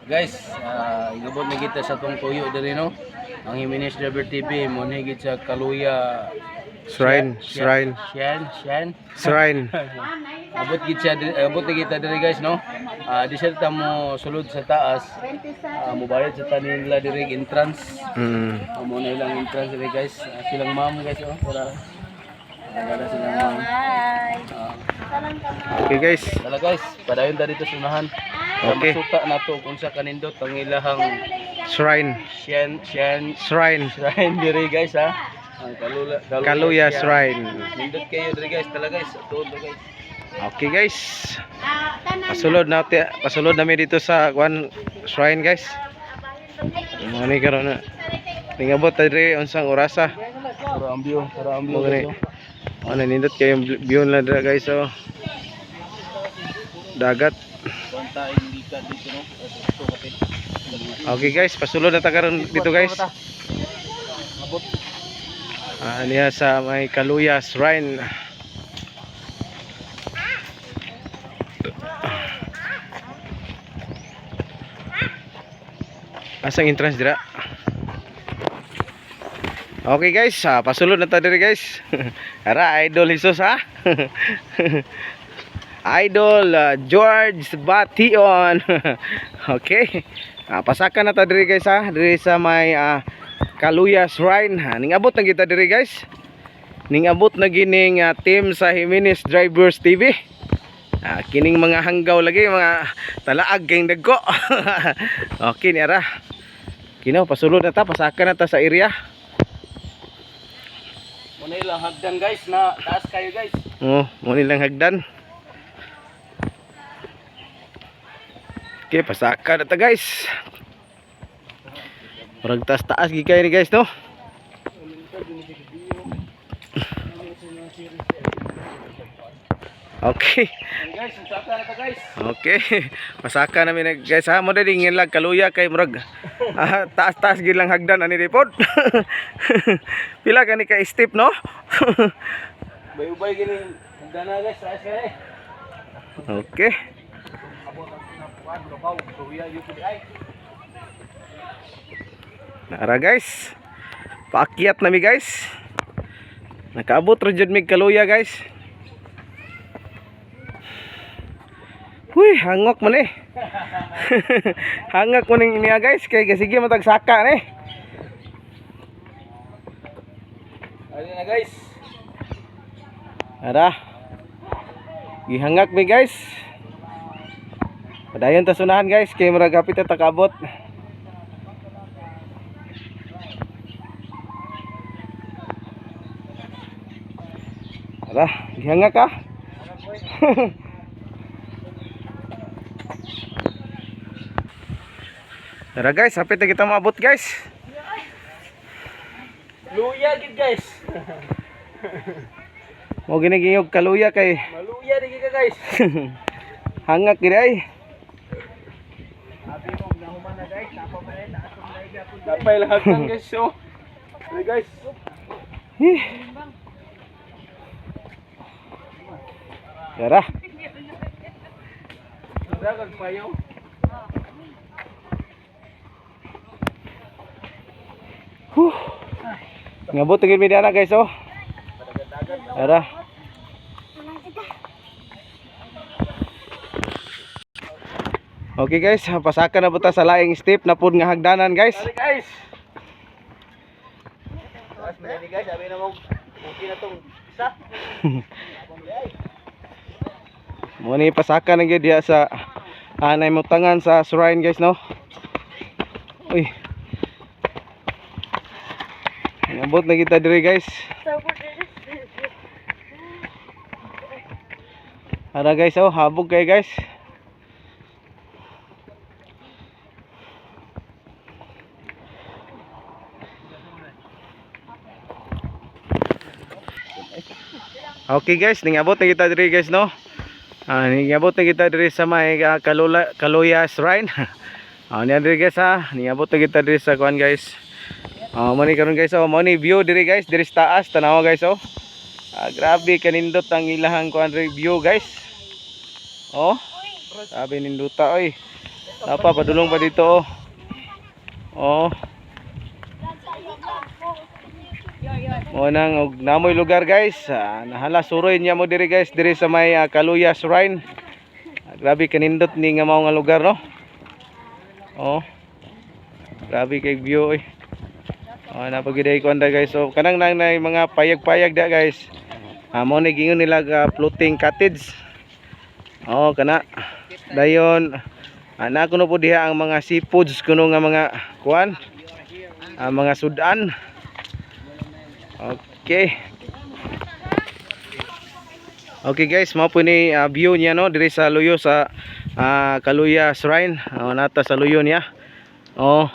Guys, igabot na kita sa tong tuyo diri, no. Ang Jimenez Driver TV mo higit sa Kaluya Shrine, shrine, Shan, Shan. Shrine. Abot gid siya abot na kita diri, guys, no. Di siya ta mo sulod sa taas. Mobayad sa tanin nila diri entrance. Amo na ilang entrance diri, guys. Silang ma'am, guys, oh. Wala. Wala silang ma'am. Okay, guys. Tala guys, padayon ta dito sa unahan. Okay. Masuta na to kung sa kanindot ang ilahang Shrine, Shan Shan shrine. Shrine diri, guys, ha. Ang Kalula, Kaluya Shrine. Nindot kayo diri, guys, tala guys, tuod na, guys. Okay, guys. Pasulod natin, pasulod namin dito sa one shrine, guys. Mga ni karon na. Tingabot ta diri unsang orasa. Para ang view, para ang view, Mo guys. gani. Ano, nindot kayo yung view na dira, guys, oh. Dagat. Banta hindi ka dito, no. Ito kapit. Okay guys, pasulod na ta karon dito, guys. Abot. Niya sa may Kaluya Shrine. Asang entrance dira? Okay guys, pasulod na ta diri, guys. Ara, Idol Jesus, ha. Idol George Bation. Okay. Pasaka na ta diri, guys, ha. Diri sa may Kaluya Shrine. Ningabot na kita diri, guys. Ningabot na gining team sa Jimenez Drivers TV. Kining mga hanggaw lagi, mga talaag kayong dagko. Okay ni ara. Kino pasulod na ta, pasaka na ta sa area. Muna ilang hagdan, guys, na taas kayo, guys. Oh, mo nilang hagdan. Okay, pasaka na ta, guys. Murag taas-taas gid kayo ni, guys, no? Okay. Ayan, guys, saka na ta, guys. Okay. Pasaka namin na, guys, ha. Mo dili ngin lang kaluya kay murag taas-taas gid lang hagdan ani report. Pila kani ka step, no? Bay-ubay gini hagdan na, guys, taas kayo eh. Okay. Abot ang pinapuan, lupaw, luya yun ay. Nara, guys. Paakyat nami, guys. Nakaabot ra jud mig kaluya, guys. Huy, hangok man eh. Hangak man ning niya, guys, kay sige matag saka ni. Ayun na, guys. Ara. Gihangak mi, guys. Padayon ta sunahan, guys, kay murag hapit ta takabot. Ara, gihangak ka. Tara guys, hapit na kita maabot, guys. Luya gid, guys. Mo ginigiyog kaluya kay Maluya di ka, guys. Hangak gid ay. Napay lang hagdan, guys, so. Ayun, guys. Hih. Tara. Dagang payo. Huh. Ngabot gid mi diana, guys, oh. Tara. Okay guys, pasaka na buta sa laing step na pud nga hagdanan, guys. Dali, guys. Taas na ni, guys, sabi na mo okay na tong isa. Mo ni pasaka na gyud diha sa anay mo tangan sa shrine, guys, no. Uy. Ngabot na kita diri, guys. Ara guys, oh, habog kayo, guys. Okay guys, ningabot na kita diri, guys, no. Ningabot na kita diri sa may Kaluya Shrine. Niya diri, guys, ha. Ningabot na kita diri sa kuan, guys. Mo ni karon, guys, oh, mo ni view diri, guys, diri sa taas tanawa, guys, oh. Grabe kanindot ang ilahang kuan review, guys. Oh. Sabi ninduta oy. Tapa padulong pa dito oh. Oh. Mo nang og namoy lugar, guys. Nahala suroy niya mo diri, guys, diri sa may Kaluya Shrine. Grabe kanindot ni nga mao nga lugar, no. Oh. Grabe kay view eh. Oh, napagiday ko anda, guys. So kanang nang nay mga payag-payag da, guys. Mo ni gingon nila ga floating cottage. Oh, kana. Dayon ana kuno po diha ang mga seafoods kuno nga mga kuan. Ang mga sudan. Okay. Okay guys, mao po ni view niya, no, diri sa luyo sa Kaluya Shrine. Oh, nata sa luyo niya. Oh.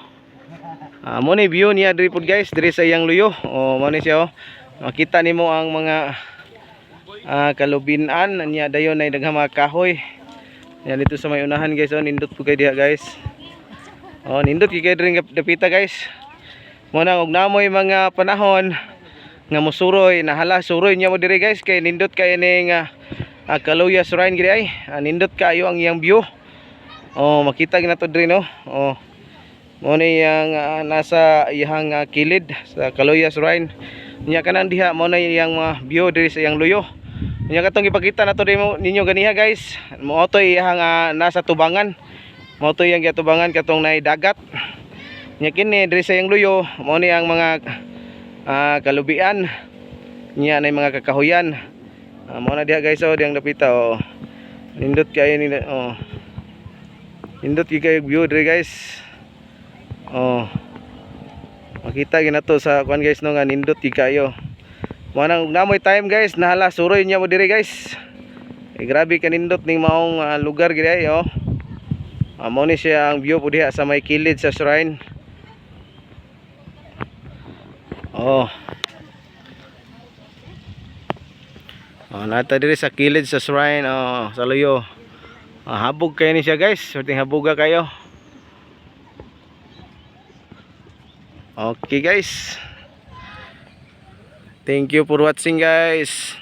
Mo ni view niya diri pud, guys, diri sa iyang luyo. Oh, mo ni siya oh. Makita nimo ang mga kalubinan niya, dayon ay daghang mga kahoy. Yan dito sa may unahan, guys, oh, nindot po kay diha, guys. Oh, nindot kay diri nga dapita, guys. Mo na og namoy mga panahon nga musuroy, nahala suroy niya mo diri, guys, kay nindot kay ning Kaluya Shrine gid ay. Nindot kayo ang iyang view. Oh, makita gid nato diri, no. Oh. Mo ni yang nasa iyang kilid sa Kaluya Shrine. Nya kanang diha mo na iyang mga view diri sa iyang luyo. Nya katong ipakita nato diri mo ninyo ganiha, guys. Mo to iyang nasa tubangan. Mo to iyang gitubangan katong nay dagat. Nya kini diri sa iyang luyo mo ni ang mga kalubian. Nya nay mga kakahuyan. Mo na diha, guys, oh, diyang dapita oh. Nindot kayo ni oh. Nindot gyud kayo view diri, guys. Oh. Makita gyud nato sa kuan, guys, no, nga nindot gyud kayo. Mo nang namoy time, guys, nahala suroy niya mo diri, guys. Eh, grabe kanindot ning maong lugar gid ay oh. Mo ni siya ang view po diha sa may kilid sa shrine. Oh. Oh, nata diri sa kilid sa shrine, oh, sa luyo. Habog kayo ni siya, guys. Sorting habuga kayo. Okay, guys. Thank you for watching, guys.